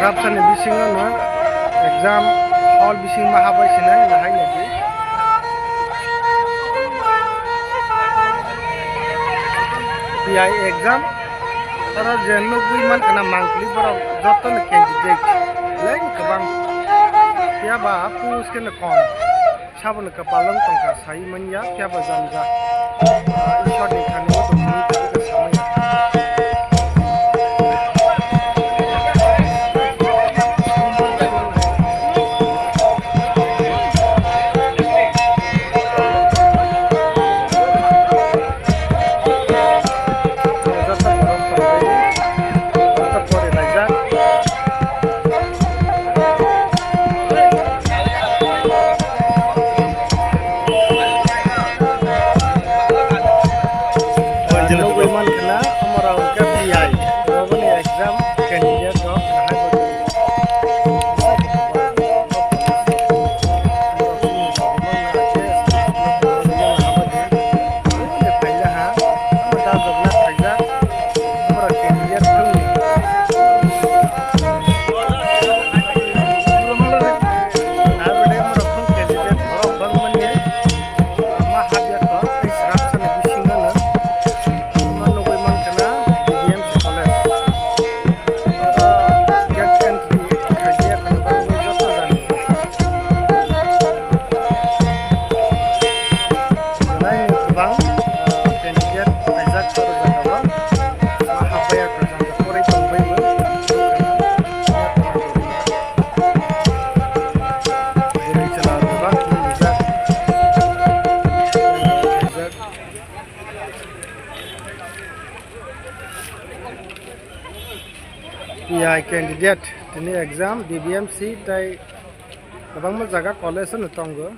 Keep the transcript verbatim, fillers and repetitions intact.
Rabsani bisingo no exam hall bisingo ma habai sinai nahai nadi. P I exam oro je nugwi mankha na mangpili borok joto ni candidate leng kwbang. Phiya ba post khe no kom. Saboni kwpal wng tongkha sai manya, phiya bo janja. Ah, Ishwarni thani o tongmani tei khe samaya. Joto borok tongwi, joto pori laijak. Nugwi mankha na, omo rok hwnkhe P I, oboni exam candidate rok nahai bo. Belai no kwbang, ah, candidate kaijak o jaga o ma habya kwchang khe porwi tongwi bo. Bwrwi chwla kwbang rijak. P I candidate tini exam B B M C tei kwbangma jaga college no tongo.